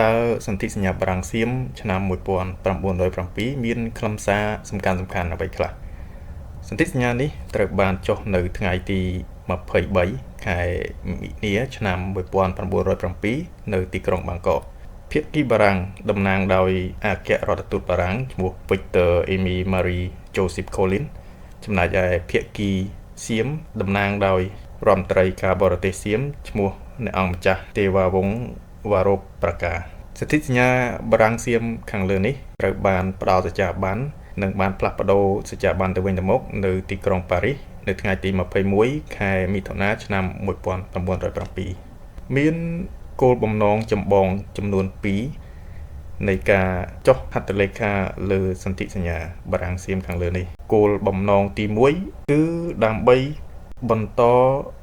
តើសន្ធិសញ្ញាបារាំងសៀមឆ្នាំ1907មានខ្លឹមសារសំខាន់ៗអ្វីខ្លះសន្ធិសញ្ញានេះត្រូវបានចុះនៅថ្ងៃទី23ខែមិនិនាឆ្នាំ1907នៅទីក្រុងបាងកកភាគីបារាំងតំណាងដោយអគ្គរដ្ឋទូតបារាំងឈ្មោះ Victor Aimé Marie Joseph Collin ចំណែកឯភាគីសៀមតំណាងដោយរដ្ឋមន្ត្រីការបរទេសសៀមឈ្មោះអ្នកអង្គម្ចាស់ទេវវង្សវ៉ារ៉ូប្រាកាសន្ធិសញ្ញាបារាំងសៀមខាងលើនេះត្រូវបានផ្ដល់សច្ចាប័ននិងបានផ្លាស់ប្ដូរសច្ចាប័នទៅវិញទៅមកនៅទីក្រុងប៉ារីសនៅថ្ងៃទី21ខែមិថុនាឆ្នាំ1907មានគោលបំណងចម្បងចំនួន2នៃការចុះហត្ថលេខាលើសន្ធិសញ្ញាបារាំងសៀមខាងលើនេះគោលបំណងទី1គឺដើម្បីបន្ត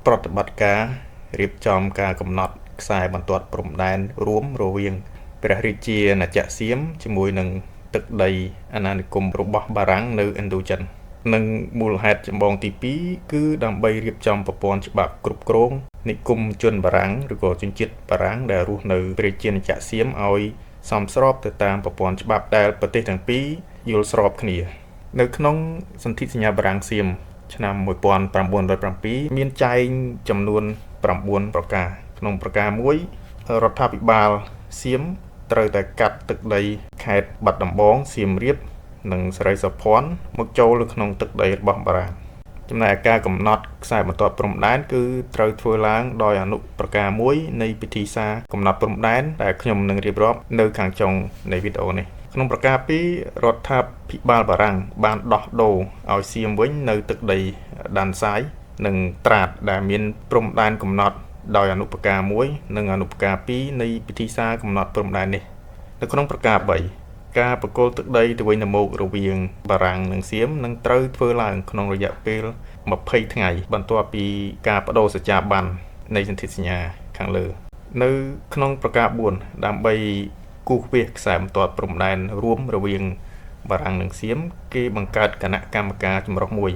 ប្រតិបត្តិការរៀបចំការកំណត់ខ្សែបន្ទាត់ព្រំដែនរួមរវាងព្រះរាជាណាចក្រសៀមជាមួយនឹងទឹកដីអាណានិគមរបស់បារាំងនៅឥណ្ឌូចិននិងមូលហេតុចម្បងទី2គឺដើម្បីរៀបចំប្រព័ន្ធច្បាប់គ្រប់គ្រងនិគមជនបារាំងឬក៏ជនជាតិបារាំងដែលរស់នៅព្រះរាជាណាចក្រសៀមឲ្យសមស្របទៅតាមប្រព័ន្ធច្បាប់ដែលប្រទេសទាំងពីរយល់ស្របគ្នានៅក្នុងសន្ធិសញ្ញាបារាំងសៀមឆ្នាំ1907មានចែងចំនួន9ប្រការក្នុងប្រការ1រដ្ឋាភិបាលសៀមត្រូវតែកាត់ទឹកដីខេត្តបាត់ដំបងសៀមរាបនិងសិរីសោភ័ណ្ឌមកចូលនៅក្នុងទឹកដីរបស់បារាំងចំណែកការកំណត់ខ្សែបន្ទាត់ព្រំដែនគឺត្រូវធ្វើឡើងដោយអនុប្រការមួយនៃពិធីសារកំណត់ព្រំដែនដែលខ្ញុំនឹងរៀបរាប់នៅខាងចុងនៃវីដេអូនេះក្នុងប្រការ2រដ្ឋាភិបាលបារាំងបានដោះដូរឲ្យសៀមវិញនៅទឹកដីដានសាយនិងត្រាតដែលមានព្រំដែនកំណត់ដោយអនុប្រការ1និងអនុប្រការ2នៃពិធីសារកំណត់ព្រំដែននេះនៅក្នុងប្រការ3ការប្រគល់ទឹកដីទៅវិញទៅមករវាងបារាំងនិងសៀមនឹងត្រូវធ្វើឡើងក្នុងរយៈពេល20ថ្ងៃបន្ទាប់ពីការបដូរសច្ចាប័ននៃសន្ធិសញ្ញាខាងលើនៅក្នុងប្រការ4ដើម្បីគូសវាសខ្សែបន្ទាត់ព្រំដែនរួមរវាងបារាំងនិងសៀមគេបង្កើតគណៈកម្មការចម្រុះមួយ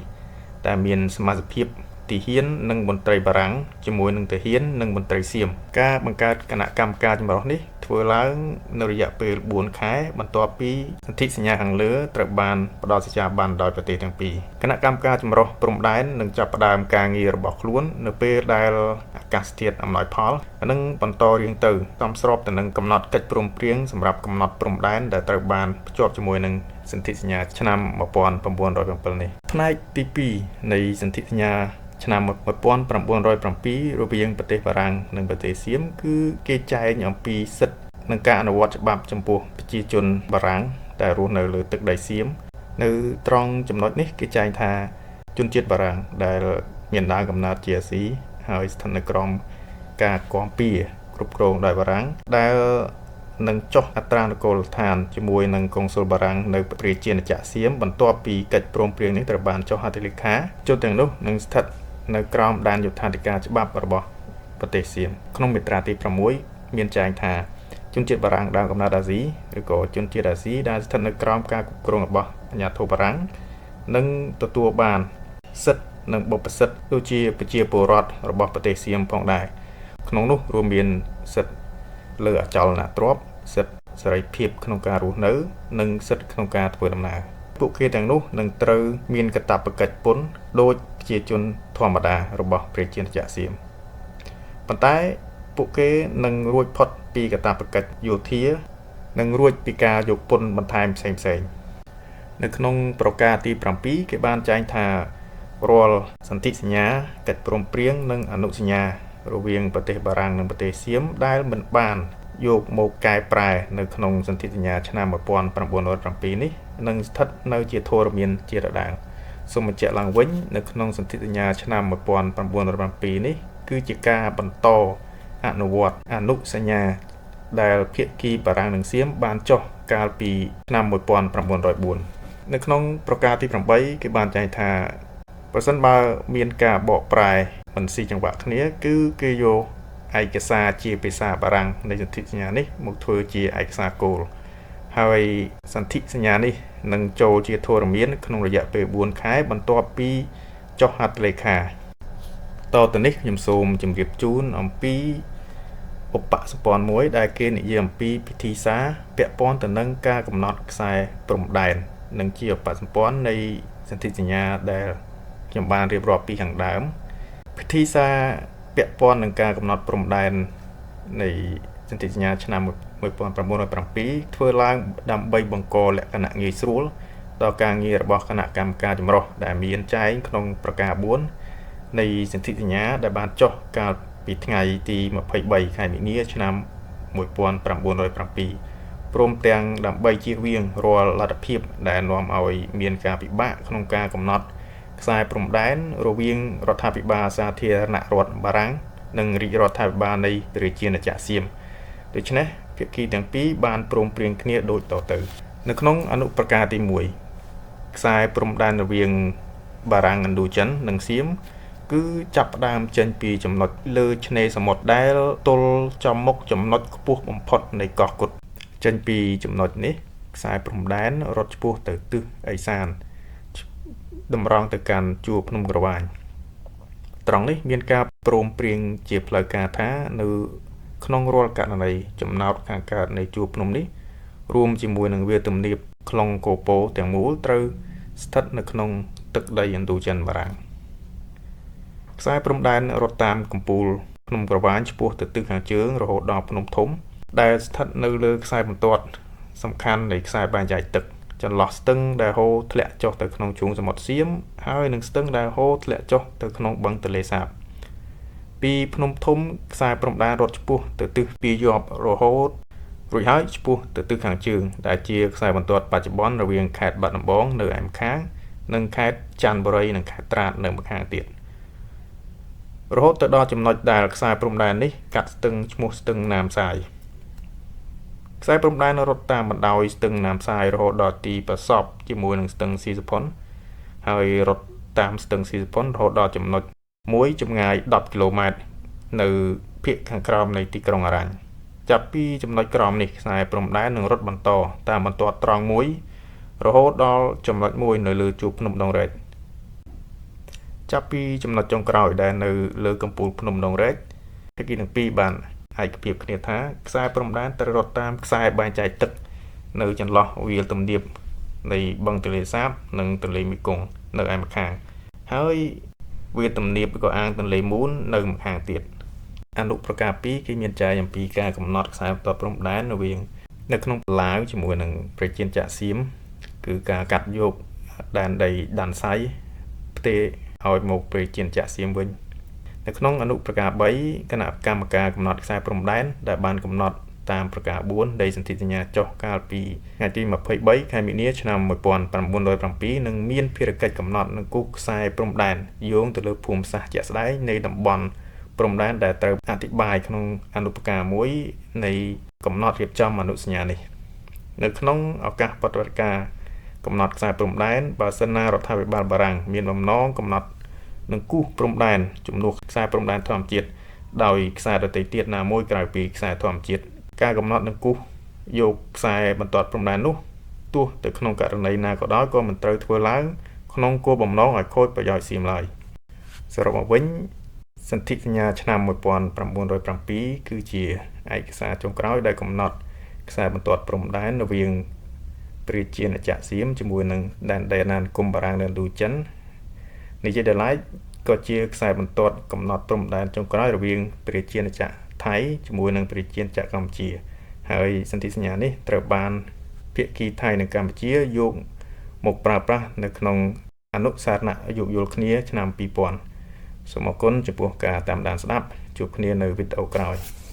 ដែលមានសមាជិកភាពទាហាននិងមន្ត្រីបារាំងជាមួយនឹងទាហាននិងមន្ត្រីសៀមការបង្កើតគណៈកម្មការចម្រុះនេះធ្វើឡើងនៅរយៈពេល4ខែបន្ទាប់ពីសន្ធិសញ្ញាខាងលើត្រូវបានផ្ដល់សច្ចាប័នដោយប្រទេសទាំងពីរគណៈកម្មការចម្រុះព្រំដែននឹងចាប់ផ្ដើមការងាររបស់ខ្លួននៅពេលដែលអាកាសធាតុអំណោយផលនិងបន្តរៀងទៅសមស្របទៅនឹងកំណត់កិច្ចព្រមព្រៀងសម្រាប់កំណត់ព្រំដែនដែលត្រូវបានភ្ជាប់ជាមួយនឹងសន្ធិសញ្ញាឆ្នាំ1907នេះផ្នែកទី2នៃសន្ធិសញ្ញាឆ្នាំ1907រវាងប្រទេសបារាំងនិងប្រទេសសៀមគឺគេចែងអំពីសិទ្ធិនិងការអនុវត្តច្បាប់ចំពោះប្រជាជនបារាំងដែលរស់នៅលើទឹកដីសៀមនៅត្រង់ចំណុចនេះគេចែងថាជនជាតិបារាំងដែលមានដើមកំណើតជាអាស៊ីហើយស្ថិតនៅក្រោមការគាំពារគ្រប់គ្រងដោយបារាំងដែលនឹងចុះអត្រានុកូលដ្ឋានជាមួយនឹងកុងស៊ុលបារាំងនៅព្រះរាជាណាចក្រសៀមបន្ទាប់ពីកិច្ចព្រមព្រៀងនេះត្រូវបានចុះហត្ថលេខាជនទាំងនោះនឹងស្ថិតនៅក្រោមដែនយុត្តាធិការច្បាប់របស់ប្រទេសសៀមក្នុងមាត្រាទី6មានចែងថាជនជាតិបារាំងដើមកំណើតអាស៊ីឬក៏ជនជាតិអាស៊ីដែលស្ថិតនៅក្រោមការគ្រប់គ្រងរបស់អាជ្ញាធរបារាំងនឹងទទួលបានសិទ្ធិនិងបុព្វសិទ្ធិដូចជាប្រជាពលរដ្ឋរបស់ប្រទេសសៀមផងដែរក្នុងនោះរួមមានសិទ្ធិលើអចលនទ្រព្យសិទ្ធិសេរីភាពក្នុងការរស់នៅនិងសិទ្ធិក្នុងការធ្វើដំណើរពួកគេទាំងនោះនឹងត្រូវមានកាតព្វកិច្ចពន្ធដូចប្រជាជនធម្មតារបស់ប្រជាណាចក្រសៀមប៉ុន្តែពួកគេនឹងរួចផុតពីកាតព្វកិច្ចយោធានិងរួចពីការយកពន្ធបន្ថែមផ្សេងៗនៅក្នុងប្រការទី7គេបានចែងថារាល់សន្ធិសញ្ញាកិច្ចព្រមព្រៀងនិងអនុសញ្ញារវាងប្រទេសបារាំងនិងប្រទេសសៀមដែលមិនបានយកមកកែប្រែនៅក្នុងសន្ធិសញ្ញាឆ្នាំ1907នេះនឹងស្ថិតនៅជាធរមានជាដដែលសូមបញ្ជាក់ឡើងវិញនៅក្នុងសន្ធិសញ្ញាឆ្នាំ1907នេះគឺជាការបន្តអនុវត្តអនុសញ្ញាដែលភាគីបារាំងនិងសៀមបានចុះកាលពីឆ្នាំ1904នៅក្នុងប្រការទី8គេបានចែងថាប្រសិនបើមានការបកប្រែមិនស៊ីចង្វាក់គ្នាគឺគេយកឯកសារជាភាសាបារាំងនៃសន្ធិសញ្ញានេះមកធ្វើជាឯកសារគោលហើយសន្ធិសញ្ញានេះនឹងចូលជាធរមានក្នុងរយៈពេល4ខែបន្ទាប់ពីចុះហត្ថលេខាតទៅនេះខ្ញុំសូមជម្រាបជូនអំពី ឧបសម្ព័ន្ធមួយដែលគេនិយាយអំពីពិធីសារពាក់ព័ន្ធទៅនឹងការកំណត់ខ្សែព្រំដែននិងជាឧបសម្ព័ន្ធនៃសន្ធិសញ្ញាដែលខ្ញុំបានរៀបរាប់ពីខាងដើមពិធីសារពាក់ព័ន្ធនឹងការកំណត់ព្រំដែននៃសន្ធិសញ្ញាឆ្នាំ1907ធ្វើឡើងដើម្បីបង្កលក្ខណៈងាយស្រួលដល់ការងាររបស់គណៈកម្មការចម្រុះដែលមានចែងក្នុងប្រការ4នៃសន្ធិសញ្ញាដែលបានចុះកាលពីថ្ងៃទី23ខែមីនាឆ្នាំ1907ព្រមទាំងដើម្បីជៀសវាងរាល់លទ្ធភាពដែលនាំឲ្យមានការពិបាកក្នុងការកំណត់ខ្សែព្រំដែនរវាងរដ្ឋាភិបាលសាធារណរដ្ឋបារាំងនិងរាជរដ្ឋាភិបាលនៃព្រះរាជាណាចក្រសៀមដូច្នេះភាគីទាំងពីរបានព្រមព្រៀងគ្នាដូចតទៅនៅក្នុងអនុប្រការទី1ខ្សែព្រំដែនរវាងបារាំងឥណ្ឌូចិននិងសៀមគឺចាប់ផ្ដើមចេញពីចំណុចលើឆ្នេរសមុទ្រដែលទល់ចំមុខចំណុចខ្ពស់បំផុតនៃកោះគុតចេញពីចំណុចនេះខ្សែព្រំដែនរត់ឆ្ពោះទៅទិសឦសានតម្រង់ទៅកាន់ជួរភ្នំក្រវាញត្រង់នេះមានការព្រមព្រៀងជាផ្លូវការថានៅក្នុងរាល់ករណីចំណោតខាងកើតនៃជួរភ្នំនេះរួមជាមួយនឹងវាលទំនាបខ្លុងកូប៉ូទាំងមូលត្រូវស្ថិតនៅក្នុងទឹកដីឥណ្ឌូចិនបារាំងខ្សែព្រំដែនរត់តាមកំពូលភ្នំក្រវាញឆ្ពោះទៅទិសខាងជើងរហូតដល់ភ្នំធំដែលស្ថិតនៅលើខ្សែបន្ទាត់សំខាន់នៃខ្សែបែងចែកទឹកចន្លោះស្ទឹងដែលហូរធ្លាក់ចុះទៅក្នុងឈូងសមុទ្រសៀមហើយនិងស្ទឹងដែលហូរធ្លាក់ចុះទៅក្នុងបឹងទន្លេសាបពីភ្នំធំខ្សែព្រំដែនរត់ឆ្ពោះទៅទិសពាយ័ព្យរហូតរួចហើយឆ្ពោះទៅទិសខាងជើងដែលជាខ្សែបន្ទាត់បច្ចុប្បន្នរវាងខេត្តបាត់ដំបងនៅឯម្ខាងនិងខេត្តច័ន្ទបុរីនិងខេត្តត្រាតនៅម្ខាងទៀតរហូតទៅដល់ចំណុចដែលខ្សែព្រំដែននេះកាត់ស្ទឹងឈ្មោះស្ទឹងណាមសាយខ្សែព្រំដែនរត់តាមបណ្ដោយស្ទឹងណាមសាយរហូតដល់ទីប្រសពជាមួយនឹងស្ទឹងស៊ីសុផុនហើយរត់តាមស្ទឹងស៊ីសុផុនរហូតដល់ចំណុចមួយចម្ងាយ10គីឡូម៉ែត្រនៅភាគខាងក្រោមនៃទីក្រុងអារញ្ញចាប់ពីចំណុចក្រោមនេះខ្សែព្រំដែននឹងរត់បន្តតាមបន្ទាត់ត្រង់មួយរហូតដល់ចំណុចមួយនៅលើជួរភ្នំដងរែកចាប់ពីចំណុចចុងក្រោយដែលនៅលើកំពូលភ្នំដងរែកភាគីទាំងពីរបានឯកភាពគ្នាថាខ្សែព្រំដែនត្រូវរត់តាមខ្សែបែងចែកទឹកនៅចន្លោះវាលទំនាបនៃបឹងទន្លេសាបនិងទន្លេមេគង្គនៅឯម្ខាងហើយវាលទំនាបក៏អាងទន្លេមូននៅម្ខាងទៀតអនុប្រការ2គេមានចែងអំពីការកំណត់ខ្សែបន្ទាត់ព្រំដែនរវាងនៅក្នុងឡាវជាមួយនឹងប្រជាជាតិសៀមគឺការកាត់យកដែនដីដានសៃផ្ទេរឲ្យមកប្រជាជាតិសៀមវិញនៅក្នុងអនុប្រការ3គណៈកម្មការកំណត់ខ្សែព្រំដែនដែលបានកំណត់តាមប្រការ4នៃសន្ធិសញ្ញាចុះកាលពីថ្ងៃទី23ខែមីនាឆ្នាំ1907នឹងមានភារកិច្ចកំណត់និងគូសខ្សែព្រំដែនយោងទៅលើភូមិសាស្ត្រជាក់ស្ដែងនៃតំបន់ព្រំដែនដែលត្រូវអធិប្បាយក្នុងអនុប្រការ1នៃកំណត់រៀបចំអនុសញ្ញានេះនៅក្នុងឱកាសប្រតិបត្តិការកំណត់ខ្សែព្រំដែនបើសិនណារដ្ឋាភិបាលបារាំងមានបំណងកំណត់និងគូសព្រំដែនជំនួសខ្សែព្រំដែនធម្មជាតិដោយខ្សែដទៃទៀតណាមួយក្រៅពីខ្សែធម្មជាតិការកំណត់និងគូសយកខ្សែបន្ទាត់ព្រំដែននោះទោះទៅក្នុងករណីណាក៏ដោយក៏មិនត្រូវធ្វើឡើងក្នុងគោលបំណងឲ្យខូចប្រយោជន៍សៀមឡើយសរុបមកវិញសន្ធិសញ្ញាឆ្នាំ1907គឺជាឯកសារចុងក្រោយដែលកំណត់ខ្សែបន្ទាត់ព្រំដែនរវាងប្រជាណាចក្រសៀមជាមួយនឹងដែនដីអាណានិគមបារាំងនៅឥណ្ឌូចិននិយាយដោយឡែកក៏ជាខ្សែបន្ទាត់កំណត់ព្រំដែនចុងក្រោយរវាងប្រជាណាចក្រថៃជាមួយនឹងប្រជាណាចក្រកម្ពុជាហើយសន្ធិសញ្ញានេះត្រូវបានភាគីថៃនិងកម្ពុជាយកមកប្រើប្រាស់នៅក្នុងអនុស្សរណៈយោគយល់គ្នាឆ្នាំ2000សូមអរគុណចំពោះការតាមដានស្ដាប់ជួបគ្នានៅវីដេអូក្រោយ។